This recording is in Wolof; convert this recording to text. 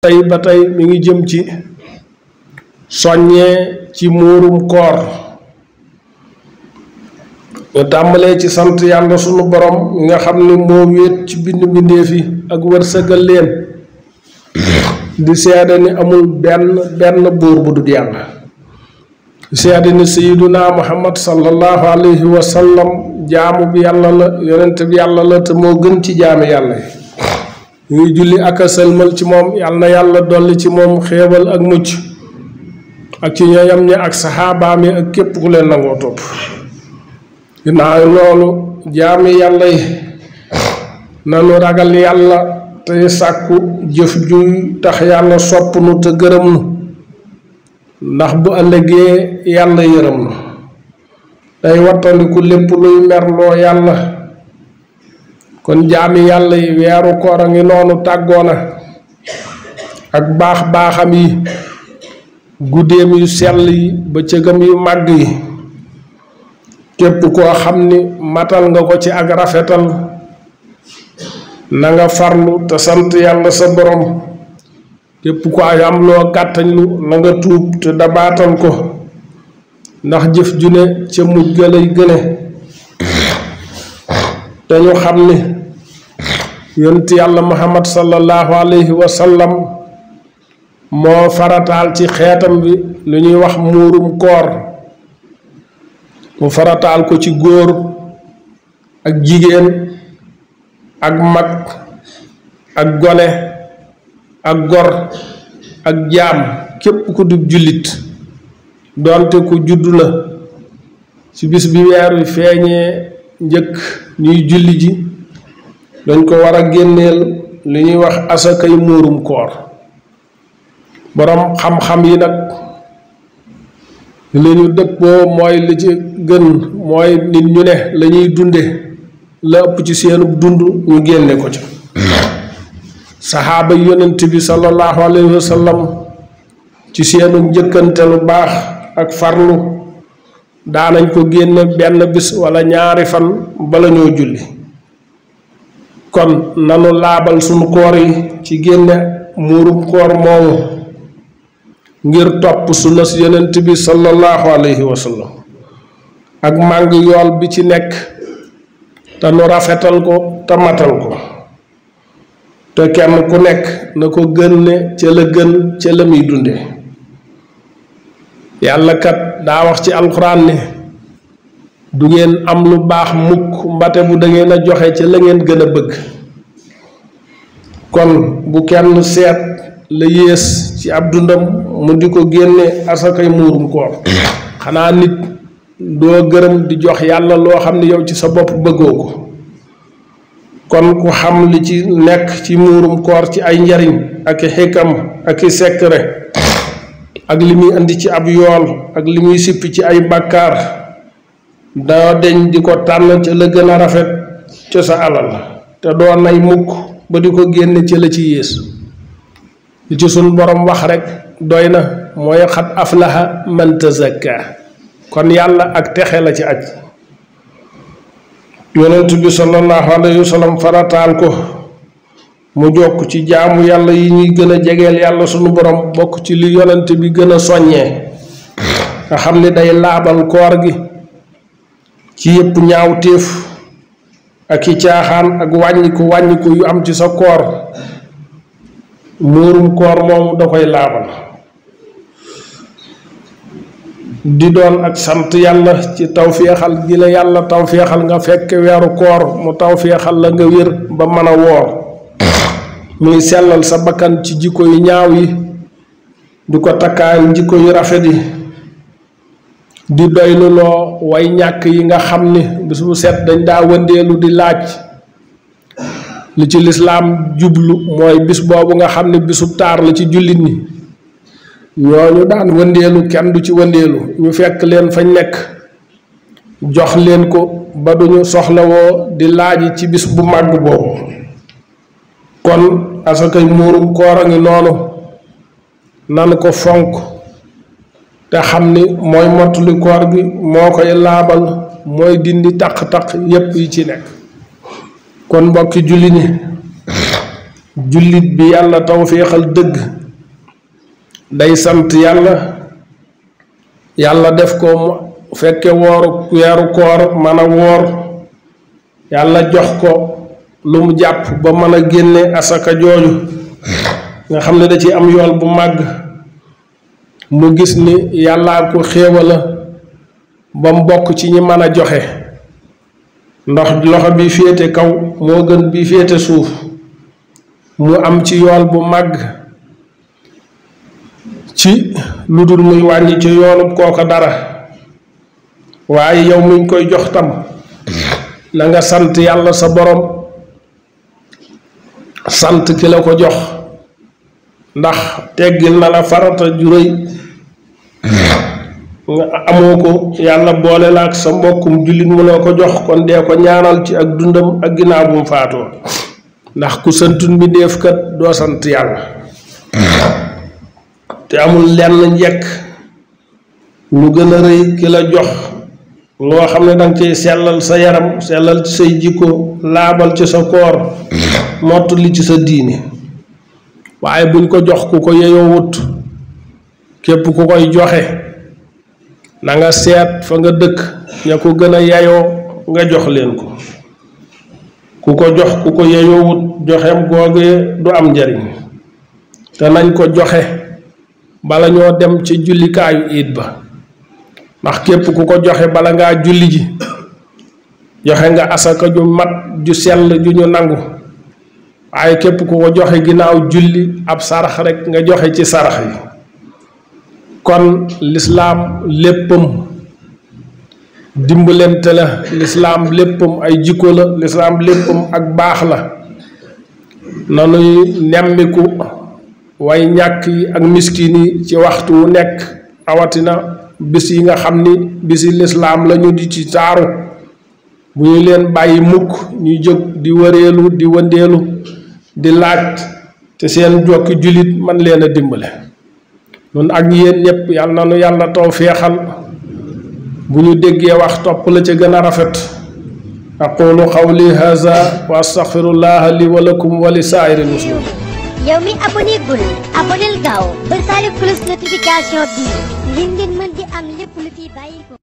tey ba tey mi ngi jëm ci soññee ci muurum koor ñu tàmbalee ci sant yàlla sunu borom mi nga xam ni moo wéet ci bind mbindéef yi ak wërsëgal leen di seede ni amul benn buur bu dul yàlla di seede ni sayyiduna muhammad sallallahu alayhi wa sallam jaamu bi yàlla la yonent bi yàlla la te moo gën ci jaami yàlla yi ñuy julli ak a sëlmal ci moom yàlla na yàlla dolli ci moom xéewal ak mucc ak ci ñooñam ñi ak saxaabaam yi ak képp ku leen nangoo topp ginnaaw loolu jaami yàlla yi nanu ragal yàlla tey sàkku jëf juy tax yàlla sopp nu te gërëm nu ndax bu ëllëgee yàlla yërëm nu day wattandiku lépp luy merloo yàlla kon jaami yàlla yi weeru koor a ngi noonu tàggoona ak baax-baaxam yi guddeem yu sell yi bëccëgam yu màgg yi képp koo xam ni matal nga ko ci ak rafetal na nga farlu te sant yàlla sa borom képp ko ay am loo gàttañlu na nga tuub te dabaatal ko ndax jëf ju ne ca mujj ga lay gëne te ñu xam ni yonent yàlla muhammad sallallahu alayhi wa sallam moo farataal ci xeetam bi lu ñuy wax muurum koor mu farataal ko ci góor ak jigéen ak mag ak gone ak gor ak jaam képp ku dub jullit doonte ku juddu la ci bis bi weer wi feeñee njëkk ñuy julli ji dañ ko war a génneel li ñuy wax asakay muurum koor boroom xam-xam yi nag li ñu dëppoo mooy li ci gën mooy nit ñu ne la ñuy dunde la ëpp ci seenub dund ñu génne ko ca saxaaba yonent bi sallallahu alayhi wa sallam ci seenu njëkkante lu baax ak farlu daanañ ko génne benn bis wala ñaari fan bala ñoo julli kon nanu laabal sunu koor yi ci génne muurum koor moomu ngir topp sunnas yonent bi sallallahu alayhi wa sallam ak màng yool bi ci nekk te nu rafetal ko te matal ko te kenn ku nekk na ko gënne ca la gën ca la muy dunde yàlla kat daa wax ci alxuraan ne du ngeen am lu baax mukk mbate bu da ngeen a joxe ca la ngeen gën a bëgg kon bu kenn seet la yées ci ab dundam mu di ko génne asakay muurum koor xanaa nit doo gërëm di jox yàlla loo xam ne yow ci sa bopp bëggoo ko kon ku xam li ci nekk ci muurum koor ci ay njariñ ak i xikam ak i secret ak li muy indi ci ab yool ak li muy sippi ci ay bàkkaar doo deñ di ko tànn ca la gën a rafet ca sa alal te doo nay mukk ba di ko génne ca la ci yées li ci suñ borom wax rek doy na mooy xat aflaha man tazakka kon yàlla ak texe la ci aj yonent bi sallallahu alayhi wa sallam farataal ko mu jokk ci jaamu yàlla yi ñuy gën a jegeel yàlla sunu borom bokk ci li yonent bi gën a soññee nga xam ni day laabal koor gi ci yépp ñaaw téef ak i caaxaan ak wàññiku yu am ci sa koor muurum koor moomu da koy laabal di doon ak sant yàlla ci tawféexal gi la yàlla tawféexal nga fekk weeru koor mu tawféexal la nga wér ba mën a woor muy sellal sa bakkan ci jikko yu ñaaw yi di ko takkaayal jikko yu rafet yi di doylu loo way ñàkk yi nga xam ni bis bu set dañ daa wëndeelu di laaj li ci lislaam jublu mooy bis boobu nga xam ne bisub taar la ci jullit ñi ñooñu daan wëndeelu kenn du ci wëndeelu ñu fekk leen fañ nekk jox leen ko ba duñu soxlawoo di laaj ci bis bu màgg boobu kon asakay muurum koor a ngi noonu nan ko fonk te xam ni mooy mottali koor gi moo koy laabal mooy dindi taq-taq yépp yi ci nekk kon mbokki julli ñi jullit bi yàlla tawféexal dëgg day sant yàlla def ko mu fekke weeru koor mën a woor yàlla jox ko lu mu jàpp ba mën a génne asaka jooju nga xam ne da ci am yool bu màgg mu gis ni yàllaa ko xéewala ba mu bokk ci ñi mën a joxe ndax loxo bi féete kaw moo gën bi féete suuf mu am ci yool bu màgg ci lu dul muy wàññi ci yoolub kooka dara waaye yow muñ koy jox tam na nga sant yàlla sa borom sant ki la ko jox ndax teggil na la farata ju rëy nga amoo ko yàlla boole la ak sa mbokkum jullit mu ne ko jox kon dee ko ñaanal ci ak dundam ak ginnaaw bu mu faatoo ndax ku santun bi def kat doo sant yàlla te amul lenn njekk lu gën a rëy ki la jox loo xam ne danga ciy sellal sa yaram sellal ci say jikko laabal ci sa koor mottali ci sa diine waaye buñ ko jox ku ko yeyoo wut képp ku koy joxe na nga seet fa nga dëkk ña ko gën a yeyoo nga jox leen ko ku ko jox ku ko yeyoo wut joxem googee du am njariñ te nañ ko joxe bala ñoo dem ci jullikaayu iid ba ndax képp ku ko joxe bala ngaa julli ji joxe nga asaka ju mat ju sell ju ñu nangu waaye képp ku ko joxe ginnaaw julli ab sarax rek nga joxe ci sarax yi kon lislaam léppam dimbalante la lislaam léppam ay jikko la lislaam léppam ak baax la nanuy nemmiku way ñàkk yi ak miskin yi ci waxtu wu nekk awatina bis yi nga xam ni bisi lislaam lañu di ci taaru bu ñu leen bàyyi mukk ñuy jóg di wëreelu di wëndeelu di laaj te seen jokki jullit man leen a dimbale nun ak yéen ñépp yàlla na nu yàlla tawféexal bu ñu déggee wax topp la ca gën a rafet aqulu qawli haza wa astaghfirullaha li wa lakum wa li saa'iril muslimin yow mi abonné gul abonnel gaaw bësale cloche notification bi ngir ngeen mën di am lépp lu fi bàyyi ko